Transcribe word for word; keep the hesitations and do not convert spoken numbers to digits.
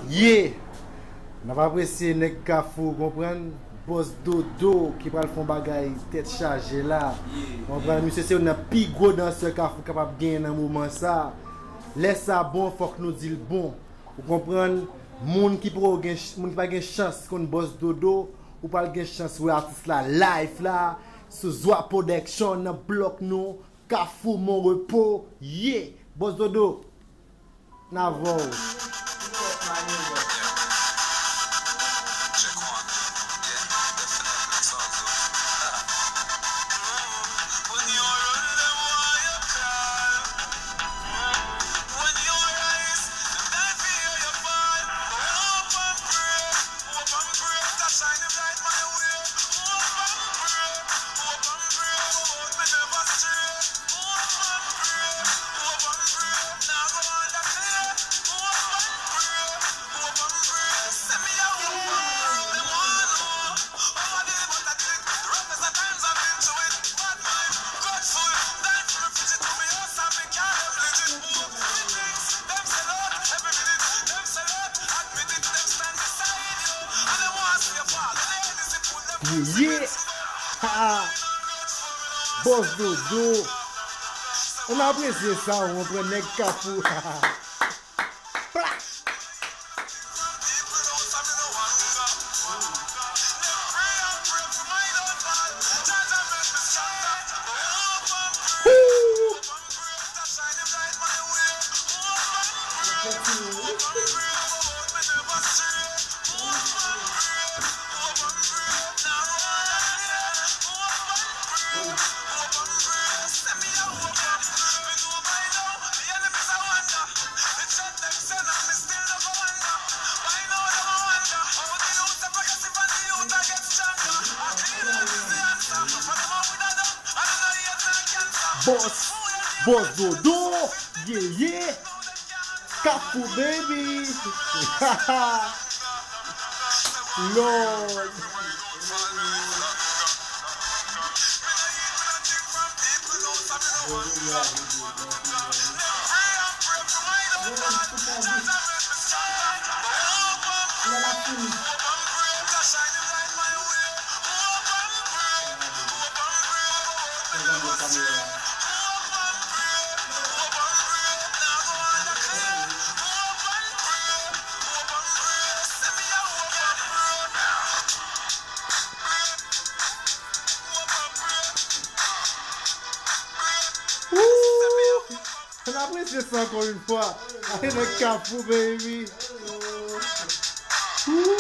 Yeah! N ap apresye nèg Kafou, konprann? Bòs Dodo ki pral fè yon bagay tèt chaje la. Konprann? Misye se youn nan pi gwo dansè Kafou kapab genyen nan moman sa. Lè sa bon, fòk nou di l bon. Ou konprann? Moun ki poko gen ch-, moun ki pa gen chans konn Bòs Dodo, ou pral gen chans wè atis la live la sou Zwa Production nan blòk nou, Kafou Mon Repos. Yeah! Bòs Dodo, n avè w. Yeah! Ha! Bòs Dodo. Ann apresye sa, ou konprann, nèg Kafou. Pla! Woo! Bòs, Bòs Dodo, yeah, yeah. Kafou, baby. Lord. Woo! N apresye sa ankò yon fwa. Ay, nèg Kafou, baby. Woo!